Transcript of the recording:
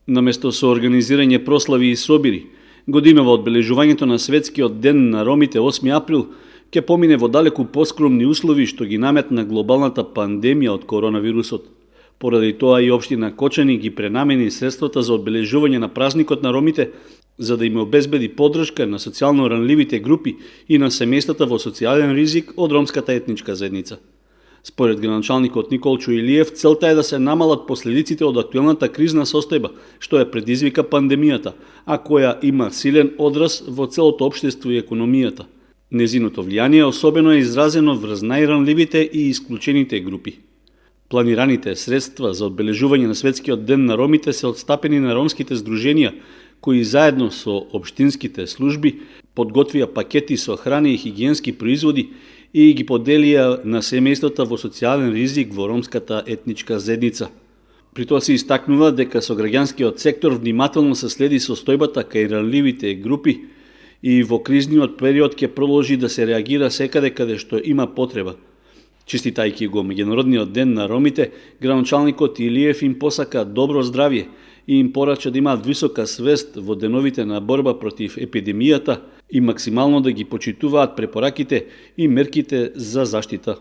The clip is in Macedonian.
Наместо со организирање прослави и собири, годинова одбележувањето на Светскиот ден на ромите 8 април ќе помине во далеку поскромни услови што ги наметна глобалната пандемија од коронавирусот. Поради тоа и општина Кочани ги пренамени средствата за одбележување на празникот на ромите за да им обезбеди поддршка на социјално ранливите групи и на семејствата во социјален ризик од ромската етничка заедница. Според градоначалникот Николчо Илиев, целта е да се намалат последиците од актуелната кризна состојба, што ја предизвика пандемијата, а која има силен одраз во целото општество и економијата. Незиното влијание особено е изразено врз најранливите и исклучените групи. Планираните средства за одбележување на Светскиот ден на ромите се одстапени на ромските здруженија, кои заедно со општинските служби подготвија пакети со храна и хигиенски производи и ги поделија на семејствата во социјален ризик во ромската етничка заедница. При тоа се истакнува дека со граѓанскиот сектор внимателно се следи состојбата кај ранливите групи и во кризниот период ќе продолжи да се реагира секаде каде што има потреба. Честитајќи го меѓународниот ден на ромите, градоначалникот Илиев им посака добро здравје и им порача да имаат висока свест во деновите на борба против епидемијата и максимално да ги почитуваат препораките и мерките за заштита.